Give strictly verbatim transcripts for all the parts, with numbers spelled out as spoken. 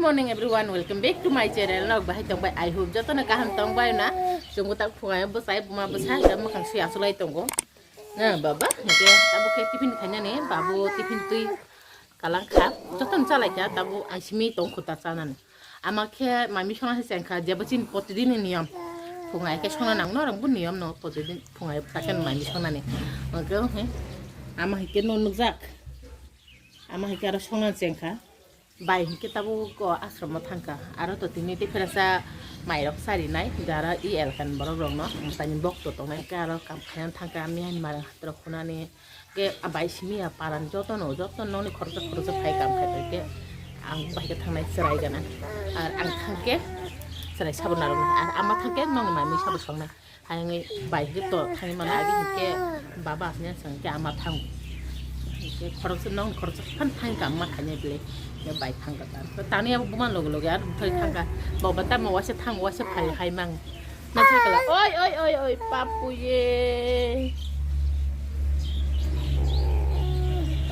Morning everyone, welcome back to my channel. Nok bahai tong bai, I hope joto no kaham tong bai na. Chungo tak phungai bwsai buma bwsai da makhang sui asulai tongo. Na baba, hingke abo khe tiffin khainani, babu tiffin twi kalang kha. Joto no chalai kha, tabu aisimi tong khuta chanani. Ama khe mami sona se chengkha, jebo chin protidin ni niyom. Phungai khe sona nang no rang bu niyom no protidin phungai ta khe mami sonani. Oke, he. Ama hingke no nukjak. Ama hingke aro sona chengkha. Bai hingke tabuk o ashram o thangkha. Aro to tini tei pherasa mairok charinai, jara i elkan borok rokno, tani bok to tongnai hingke aro kam khaina thangkha, miyani marang hatrok khunani. Ke abai simi ya paran joto no, joto noni khoroksa khoroksa phai kam khai ke ang bai ke thangnai chwrai gana. Ar ang thangke chwrai sabo narok nai. Ar ama thangke noni mami sabo songnai. Hai wngwi bai hwnkhe to thangwi mano, agi hwnkhe baba asni aswk hwnkhe ama thango. Hwnkhe khoroksa nong khoroksa phan thangwi ka ama thainai bwlai hwnkhe bai thangkha ta. Tani abo buma loge loge aro bwthai thangkha. Baba tamo waisa thango, waisa phai hai mang. Nacha kala. Oi, oi, oi, oi, papu ye.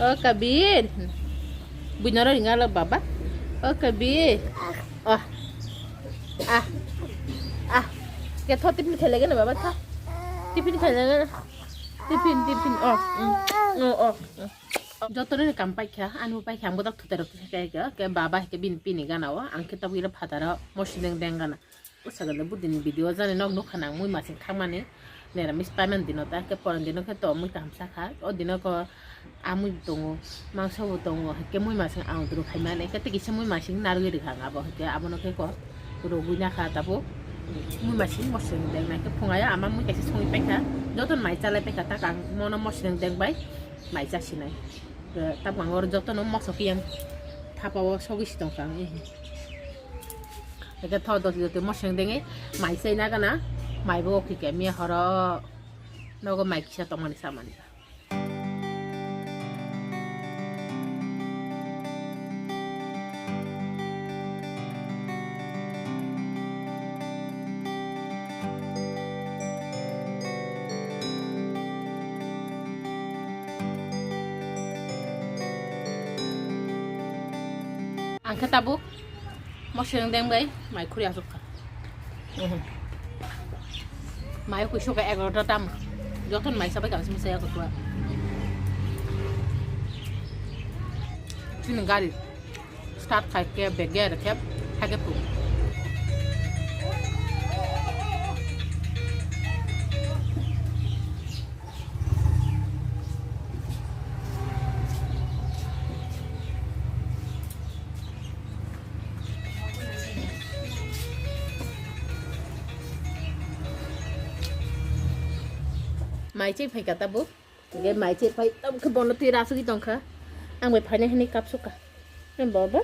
O Kabir. Buinaro ringalo baba. O Kabir. Ah. Ah. Ah. Ke tho tiffin khailagana baba tho. Tiffin khailagana. Tiffin, tiffin. Oh. Mm. Oh, oh. Mm. Jotono ni kam paikha, ani bo paikha, ang bodak thutai rok khe khe ke baba ke bini pini gana o, ang khe tabuk ira phataro mosodeng deng gana. O saganda budini video jani nok nukha nang mui masing thangmani. Neramis paiman dino ta ke poron dino khe to mui kaham sakha. O dino ko amui bo tongo, mangso bo tongo, ke mui masing ang duru khaimani. Ke tei kisa mui masing narwgwi rikha ang abo ke abono khe ko rogwi nakha tabo. Mui masing mosodeng deng nai khe phungayo ama mui kaisa songwi paikha. Joto mai chalai paikha ta kang mono mosodeng deng bai mai chasinai. Tabuk ang oro jotono mosok yang thapa o sogwi si tongkha ang. Eke tho dos joto moseng dengi mai chai na gana mai bo okhi ke miya horo nogo mai kisa tongmani samani. Ang khe tabuk moseng deng bai mai khuri asuk kha. Mai kuisu ka egarota tam. Joton mai sabai kang simi saya kutua. Chini gari start khai ke bege re kep khai ke pu. Mai chai phai ka tabuk. Ge mai chai phai tabuk khe bono twi rasugwi tongkha. Ang bai phainai hinwi kapsukha. Na baba?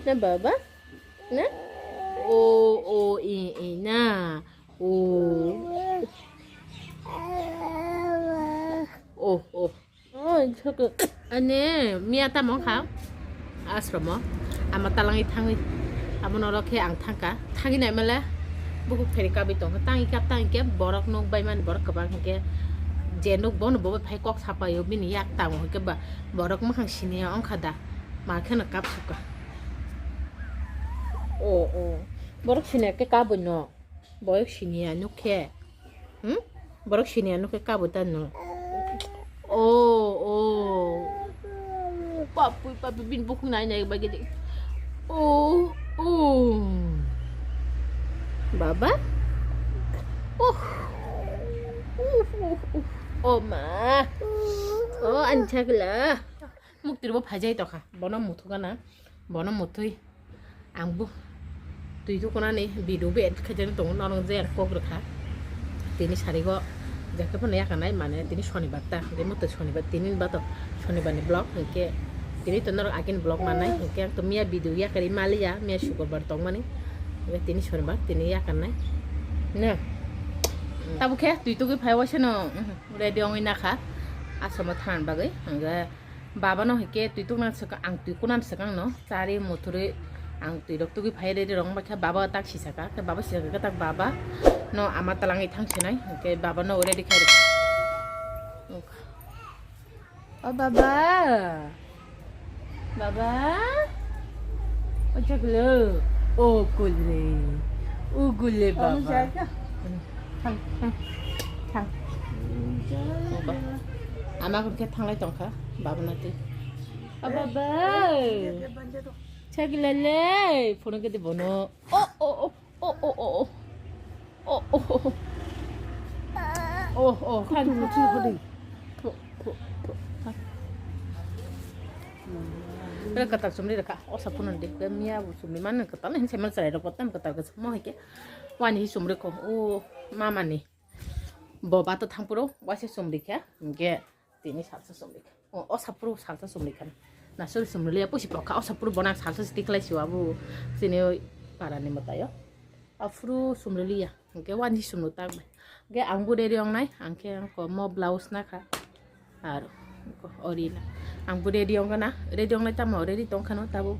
Na baba? Na? O, o, e, e, na. O. O, o. Oi, soko. Ane, miya tamo kha? Asromo. Ama talangwi thangwi. Amo norok khe ang thangkha. Thangwi naimale. Bukhuk pheri kabwi tongkha. Tangwi kap, tangwi kap. Borok nuk bai mani borok kwbang hinkhe. Je nuk bono bo bai phai kok sapaio. Bini yak tamo hinkhe ba. Borok mwkhang siniya ongkha da. Ma kheno kap sukha. O, o. Borok siniya khe kabwi no. Borok siniya nuk khe. Hmm? Borok sini ano khe kabo ta no. O, o. Papi, papi, bini bukhuk nai nai bai gede. O, o. Baba? Uh. Uh, uh, uh. O ma. O, ani chakla. Muktir bo phajai tokha. Bono muthuka na. Bono muthwi. Ang bo twi tukunani video bo edit khaijani tongo, norok je ang kok rwkha. Tini sarigo jekhe phano yakarnai, mane tini sonibar ta, tini moto sonibar, tini ba to sonibarni vlog, hinkhe tini to norok agini vlog mannai, hinkhe ang to miya video yakarwi maliya, miya sukurbar tongmani, hinkhe tini sonibar, tini yakarnai. Na. Tabuk khe twi tugwi phai waisano, mhm, ready wngwi nakha, asromo thanani bagwi, hinkhe Baba no hinkhe twi tukna swkang, ang twi kunan swkang no chari muthurwi ang twi rok tugwi phai rw rw rok wngkha, baba tak sisaka, khe baba sisaka khe tak baba no ama talangwi thang sinai, hinkhe baba no ready khai rw. O baba, baba. O chaklo. O kule. O kule baba. Thang, thang, thang. Ama khe thanglai tongkha baba nati. O baba. Chaklo le. Phone khe de bono. O, o, o. Oh, oh, oh, oh. Oh, oh, oh, oh. Oh, oh, kan. Kutu, kutu, kutu. Re katak chumri rekha. O sapun de. Ke miya bu chumri man katal hin semal chai ro kotam katal ke mo hike. Wani hi chumri ko. O mama ni. Bo ba to thang puro. Wa se chumri kha. Ge. Tini salsa sumrikha. O, o sapuru salsa sumrikha. Na suri sumriliya pusi pokha. O sapuru bonak salsa siti khlai siwa bu. Sini oi parani matayo. Afuru sumriliya. Hingke wani sumru tak bai. Hingke ang bu ready ong nai. Angke ang ko mo blouse na kha. Ar ko ori na. Ang bu ready ong na. Ready ong nai tamo ready tong khano tabu.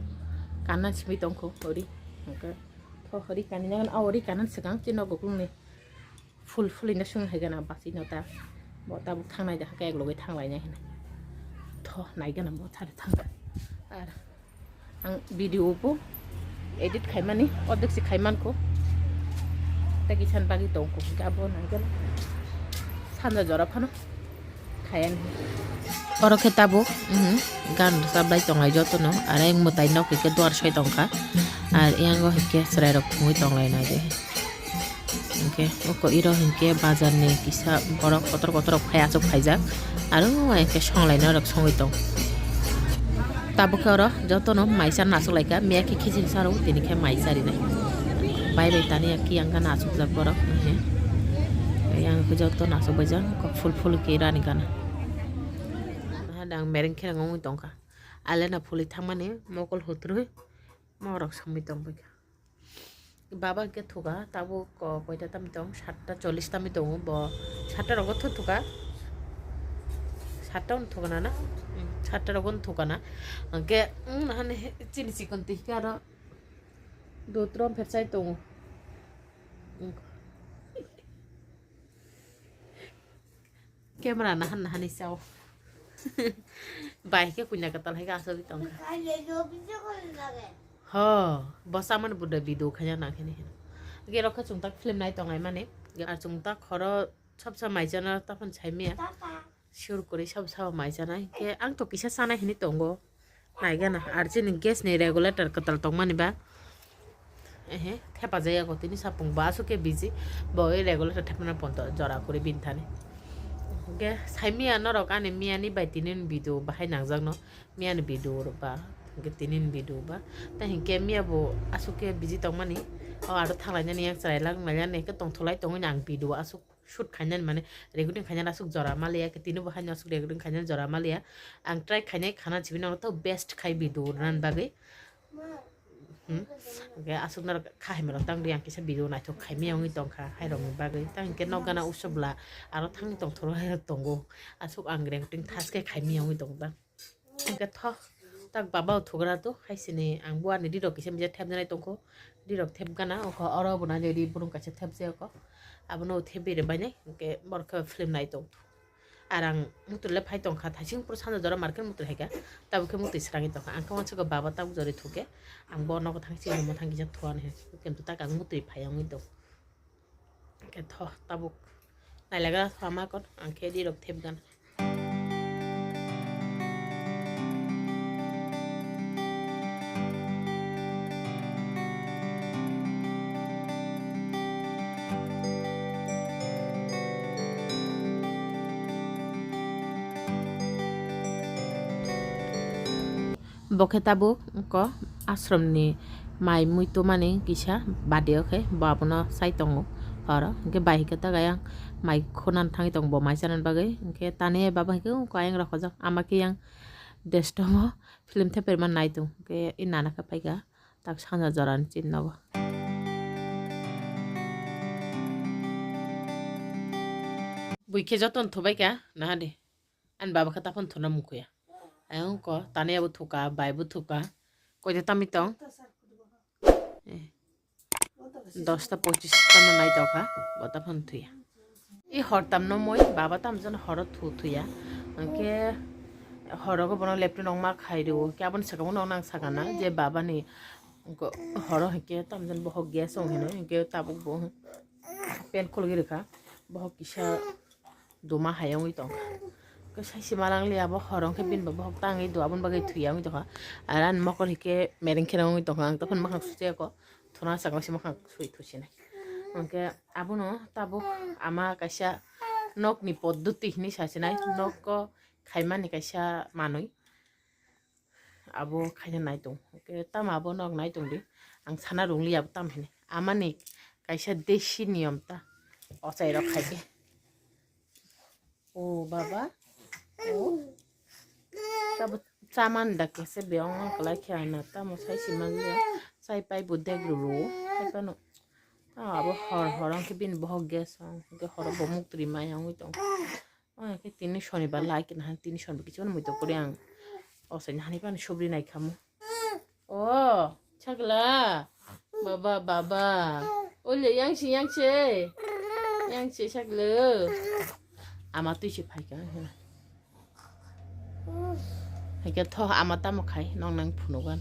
Kanan simi tong kho ori. Hingke tho ori kani nang a ori kanan sekang chino goklung ni. Full full ino sung hai gana basi no ta. Bo ta buk thangnai da kek logi thanglainai hina. Tho nai gana bo thari thangka. Ar ang video bo edit khaimani odek si khaiman ko. Ta kisan bagi tong ko ga bo nai gana. Sanda jora phano khayan. Oro khe tabuk, mhm, gan rwchap lai tonglai jotono. Are ang mwtai nok hwnkhe duar soi tongkha. Ar yang o hwnkhe chwrai rok thungwi tonglai nai de. Hingke oko iro hingke bazar ni kisa borok kotor kotor rok phai aswk phaijak, aro hingke songlai norok songwi tong. Tabuk khe oro jotono mai charna aswk laikha, miya khe khichiri saro tini khe mai charinai. Bai bai tani ya kiyang gana aswk jak borok hingke yang khe jotono aswk baijak full full khe rani gana. Hada ang mereng khe rang wngwi tongkha, alena phulwi thangmani mokol hutrwi morok somwi tongbaikha. Baba hingke thuka, tabuk ko koita tami tong, satta chollish tami tongo bo, satta rogo thu thuka, satta un thuka na na, hmm, satta rogo un thuka na, hingke, hmm, hani chini chikon twi hingke aro dotrom pherchai tongo. Camera nahan nahan ni sao. Bai ke kunya katal hai ka asal tong. Ho, bosa man buda video khaya na khini. Ge rokha chungtak film nai tongai mane. Ar chungtak khoro sab sa mai chana taphan chai miya. Sur kuri sab sa mai chana. Ke ang to kisa sana hini tongo. Naigana, ar chini gas ni regulator kwtal tongmani ba. Ehe, thepajak yago tini sapung bo aswk khe busy. Bo oi regulator thepna ponto jora kuri bini thani. Hingke sai miya norok ani miya ni bai tini ni video bahai nangjakno. Miya ni video rok ba, hingke tini ni video ba. Ta hingke miya bo aswk khe busy tongmani. O aro thanglainani yang chwrailak nailani hingke tongtholai tongwi ang video aswk shoot khainani mane recording khainani aswk jora maliya, khe tini bo haino aswk recording khainani jora maliya. Ang try khainai khana sibini ulo to best khai video rwnani bagwi. Hmm. Hingke aswk norok kha hai mano tang di ang kisa video naithok khai maya wngwi tongkha hai rokni bagwi. Tang hingke nok gana usuk bwla aro thangwi tongthoro hai rok tongo. Aswk ang recording thaske khai maya wngwi tongkha. Hingke tho, tak baba o thugra to, hai sini ang bo ani rirok kisa misa thepjanai tongkho, rirok thepgana, oko oro bo nai ri burung kaisa thepjai oko, abono thepwi rwbainai, hingke borok khe film nai tong. Ar ang muitu le phai tongkha, thaising puro sanja jora market muitu haikha, tabuk khe muitu swrangwi tongkha, ang khe uansukha baba tabuk jori thuke, ang bo nogo thang sini mo thang kisa thuani, kintu tak ang muitu phai wngwi tong. Hingke tho tabuk nailagra sama kon, ang khe rirok thepgana. Bo khe tabuk ko ashram ni mai mui tumani kisa bade o khe bo abono sai tongo horo. Hingke bai hingke tak ayang mai khunani thangwi tongo bo mai chanani bagwi. Hingke tani baba hingke ko ayang rok hojak ama khe yang desktop o film theperma nai tongo. Hingke e nana khe paikha tak sanja jorani chin nogo. Bui khe jotono thubaikha nahadi. Ani baba khe taphano thuna mukuya. Ayang ko tani abo thuka, bai bo thuka. Koita tami tong? Eh. Dosta pochis tamo nai tokha, bo taphano thuya. I hor tamno moi, baba tamjano horo thu thuya. Hingke horo go bono leptwi nong ma khai rwo. Ke aboni saka uno nang sakana je baba ni Horo hinkhe tamjani bohok gas wng hino hinkhe tabuk bo pen khulgwi rwkha. Bohok kisa duma hai wngwi tongkha. Khe saisi malang li abo horo hinkhe bini bo bohok tangwi do aboni bagwi thwiya wngwi tongkha. Ar ani mokol hinkhe mereng kheno wngwi tongkha. Ang tokon mwkhang suchayakho. Thuna sakno se mwkhang sui thusinai. Hinkhe abono tabuk ama kaisa nokni poddoti hinwi sasinai. Nokgo khaimani kaisa manwi. Abo khaina naitung. Hinkhe tamo abo nok naitung di. Ang sana rwngli abo tamo hinwi. Amani kaisa desi niyom ta. Ochai rok khaikhe. O baba. O. Tabo chamani da kese beyong no kwlai khe aina tamo sai si manliya. Sai pai bo dek rw rw. Hai phano. Tamo abo hor hor wngkhe bini bohok gas wng. Hinkhe horo bo muktri maya wngwi tong. O, khe tini shonibar lai khe nahan tini shonibar kichimani muitu kori ang. O, sai nahani pani subri nai khamu. O, chakla. Baba, baba. Ole, yang si, yang si. Yang si, chakla. Ama twi si phai kha. Hai khe tho ama tamo khai, nong nang phunugan.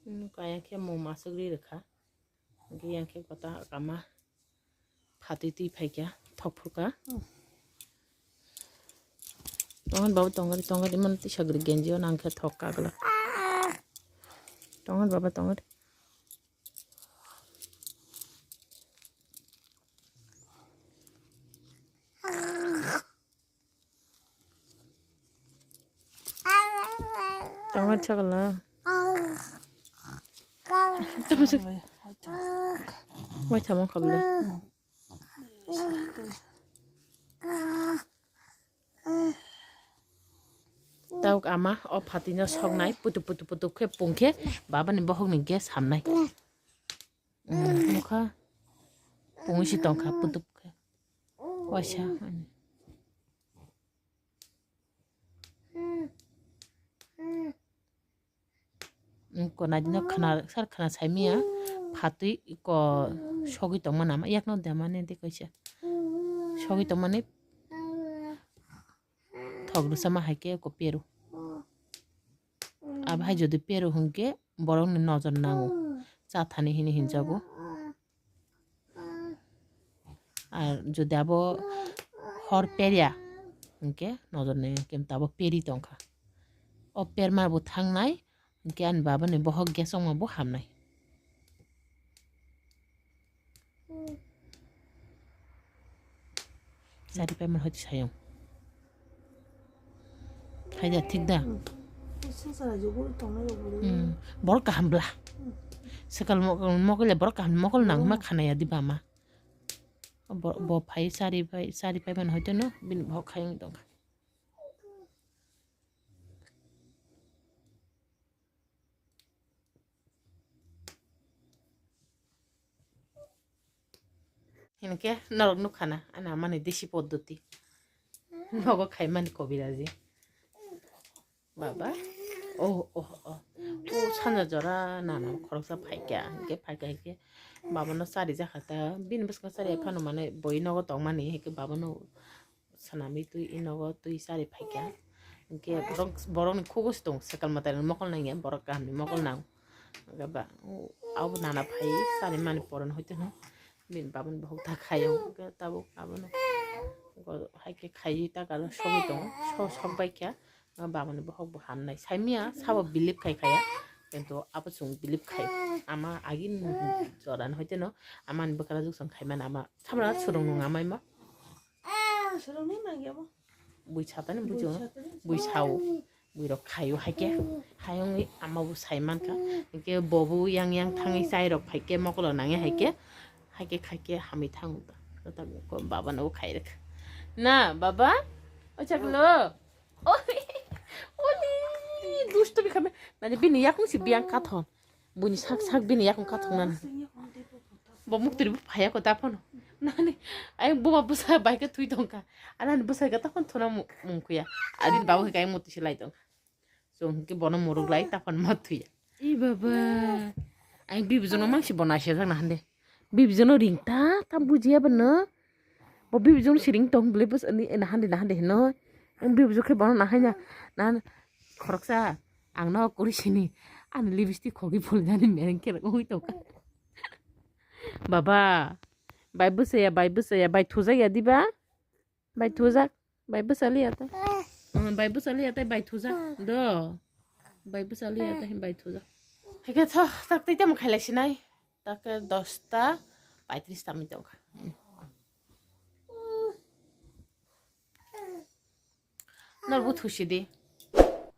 Hmm, kaya khe mung masuk ri rwkha. Hingke yang khe kota kama phatwi twi phaikha thok phurkha. Tongo babo tongari tongari man tisa gri genji o nang khe thok kagla. Tongo baba tongari. Tama chakla. Tama chak. Wai tamo khabla. Tauk ama o phatino soknai putup putup putup khe pungkhe babani bohokni gas hamnai. Mokha pungwi si tongkha putup khe. Waisa. Ko naidi no khna sar khna saimiya phatwi ko sogwi tongmani ama yakno demani de kaisa sogwi tongmani thok rwchama hai khe ko peru. Abo hai jodi peru hinkhe borokni nojor nango, chathani hini hinjago. Ar jodi abo hor perya hinkhe nojor nango, hinkhe abo peri tongkha. O perma bo thangnai, hinkhe ani babani bohok gas wngma bo hamnai. Chari paiman hoi sayong. Hai da, thik da? Hmm. Sung sana jogol tongnai rok bolo. Hmm. Borok kaham bla. Hmm. Sekal mo-, mokol le borok kaham mokol nang ma khana ya di ba ma. Bo, bo phai chari pai, chari paiman hoi no bini bohok khayong tongkha. Hinkhe norok nukha na, ani amani desi poddoti. Nogo khaimani kobiraji. Baba. Oh, oh, oh. O sanja jora nana khoroksa phaikha. Hinkhe phaikha hinkhe babano chari jakha ta. Bini bwskango chari phano mane boi nogo tongmani hinkhe babano swnamwi twi i nogo twi chari phaikha. Hinkhe borok, borokni khugo se tongo, sekal mwtairokni mokol nangya, borok kahamni mokol nango. Hinkhe ba, abo nana phai chari mani poron hoite no bini babani bohok ta khaio. Hinkhe tabuk abono haikhe khaiwi ta kalo sogwi tongo, so-, sok baikha. Babani bohok bo hamnai. Saimiya sabo believe khai khaya, kintu abo chwng believe khai. Ama agini jorani hoite no, amani bwkra juk chwng khaimani ama. Samra surung nung amaima. Bui satani bujo. Bui sao. Bui rok khaio haike. Hayungwi ama bo sai mankha. Hinkhe bo bo yang yang thangwi chai rok phaike mokolo nangya haike. Haike khaike hamwi thango ta. Baba no khai rek. Na baba? O chaklo. Oli, oli, dustu bikha be. Nani bini yakung si biyang kathon. Buni sak sak bini yakung kathon nani. Bo muktri bo phaya ko tapon. Nani, ay buma busa bai ka thui tongka. Anani busa ka tapon thona mu-, mungkuya. Adin babu ka mutu si lai tongka. Chwng hwnkhe bono muruk lai, taphano ma thwiya. I baba. Ang bibijwkno mangsi bo naisajak na hande. Bibijwkno ring ta, ta bujiya bono. Bo bibijwkno si ring tong bwle bwsani na hande, na hande hino. Ang bibijwk khe bono nahaina. Na khoroksa ang no kuri sini. Ani lipstick khogwi phuljani mereng khe rok wngwi tongkha. Baba, bai bwsaya, bai bwsaya, bai thujak ya diba? Bai thujak, bai bwsali ya ta. Hmm, bai bwsali ya ta, bai thujak. Do. Bai bwsali ya ta, bai thujak. Hake tho, tak tei tamo khailai sinai. Tak dosta paitris tamwi tongkha. Norbo thusi di.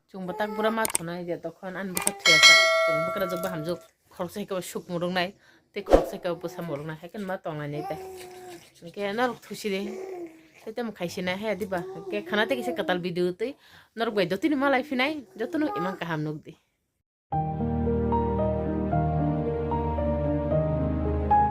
Chwngbo tak bura ma thunai je, tokon ani bwkha thuya sa. Chwng bwkra jokbo hamjwk. Khoroksa hai khe suk murungnai. Tei khoroksa hai khe bwsa murungnai. Hai khe ma tongnai nai tei. Chwngkhe norok thusi di. Tei tamo khaisi nai hai diba. Khe khana tei kisa kwtal video tei. Norok bai dotini malai phinai. Jotono imang kaham nuk di.